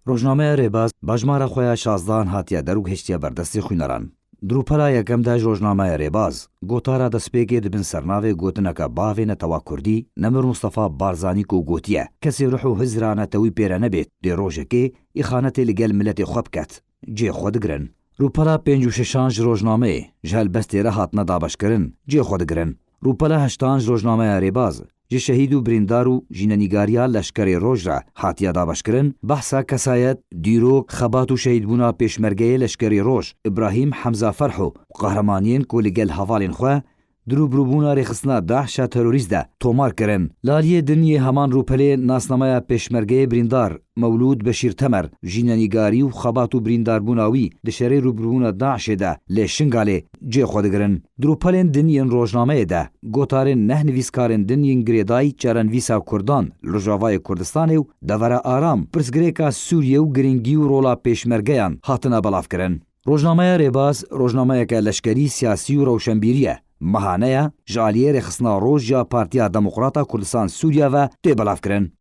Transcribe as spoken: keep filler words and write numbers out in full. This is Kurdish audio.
Rojnameya Rêbaz bi hejmara xwe ya şazdehan hatiye der û gihiştiye ber destê xwîneran. Di rûpela yekem de ji Rojnameya Rêbaz, gotara destpêkê di bin sernavê gotineke bavê netewa kurdî Nemir Mustafa Barzanî ku gotiye, kesê ruh û hizra netewî pê re nebêt, dê rojekê îxanetê li gel miletê xwe biket, cihê xwe digirin. Rûpela pênc û şeşan ji Rojnameyê ji helbestê re hatine dabeşkirin, cihê xwe digirin. Rûpela heştan ji Rojnameya Rêbaz, ji şehîd û birîndar û jînenîgariya Leşkerê Roj re hatiye dabeşkirin, behsa kesayet, dîrok, xebat û şehîdbûna pêşmergeyê Leşkerê Roj, Îbrahîm Hemza Ferho û qehremaniyên ku li gel hevalên xwe di rûbirûbûna rêxistina DAIŞ ya terorîst de tomar kirin. Li aliyê din yê heman rûpelê nasnameya pêşmergeyê birîndar Mewlûd Beşîr Temer, jînenîgarî û xebat û birîndarbûna wî di şerê rûbirûbûna DAIŞê de lê Şingalê cihê xwe digirin. Di rûpelên din yên rojnameyê de gotarên neh nivîskarên din yên girêdayî çarenivîsa Kurdan li Rojavayê Kurdistanê û devera Aram, pirsgirêka Sûriyê û girîngî û rola pêşmergeyan hatine belavkirin. Rojnameya Rêbaz, rojnameyeke leşkerî, siyasî û rewşenbîrî ye. Mehane ye, ji aliyê rêxistina roj ya Partiya Demokrata Kurdistan Sûriye ve tê belavkirin.